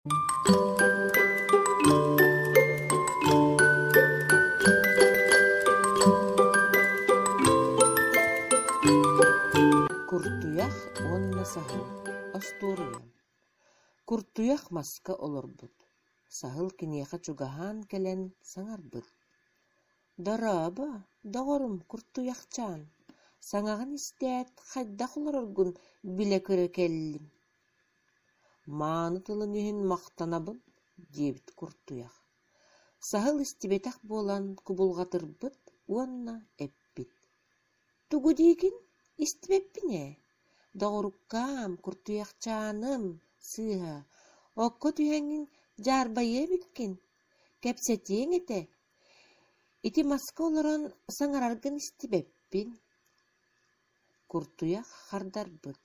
Куртуйах уонна саһыл Остуоруйа Куртуйах маска олорбут, саһыл киниэхэ чугаһаан кэлэн саҥарбыт: «Дорообо, доҕорум Куртуйахчаан, саҥаҕын истээт, хайдах олороргун билэ-көрө кэллим «Мааны тылын иһин махтанабын» диэбит куртуйах. Саһыл истибэтэх буолан кубулҕатырбыт уонна эппит: «Тугу диигин, истибэппин ээ, доҕоруккаам, куртуйахчааным сыыһа, окко түһэҥҥин дьаарбайыа эбиккин, кэпсэтиэҥ этэ, ити маска олорон саҥараргын истибэппин» Куртуйах хардарбыт: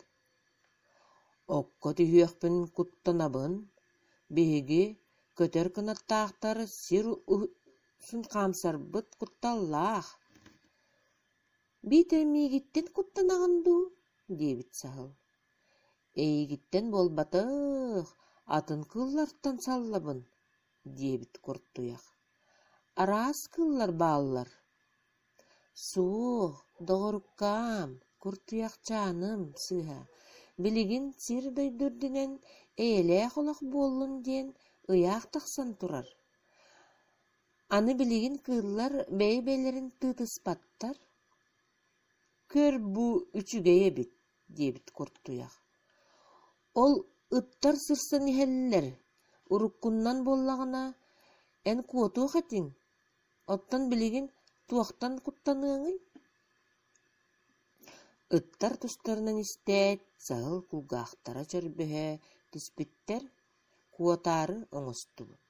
«Окко түһүөхпүн куттанабын, биһиги көтөр кынаттаахтар сир устун хаамсарбыт кутталлаах» «Биитэр миигиттэн куттанаҕын дуу?» диэбит саһыл. «Эйигиттэн буолбатах, атын кыыллартан саллабын» диэбит куртуйах. «Араас кыыллар бааллар Суох, доҕоруккаам, куртуйахчааным сыыһа, билигин сир-дойду үрдүнэн эйэлээх олох буоллун диэн ыйаах тахсан турар. Аны билигин кыыллар бэйэ-бэйэлэрин тыытыспаттар. Көр, бу үчүгэй эбит диэбит куртуйах. Ол ыттар сырсан иһэллэр, уруккуннан буоллаҕына, эн куотуох этиҥ Оттон билигин туохтан куттаныаҥый Ыттар тустарынан истээт, саһыл кулгаахтара чөрбөһө түспүттэр, куотаары оҥостубут: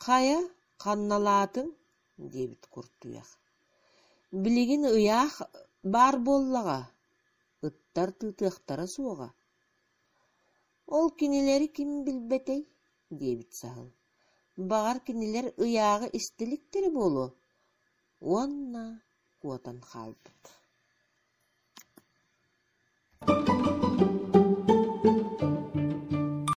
«Хайа, ханналаатыҥ?» диэбит куртуйах. «Билигин ыйаах баар буоллаҕа, ыттар тыытыахтара суоҕа» «Ол кинилэри ким билбэтэй?» диэбит саһыл Баҕар, кинилэр ыйааҕы истэ иликтэрэ буолуо уонна куотан хаалбыт.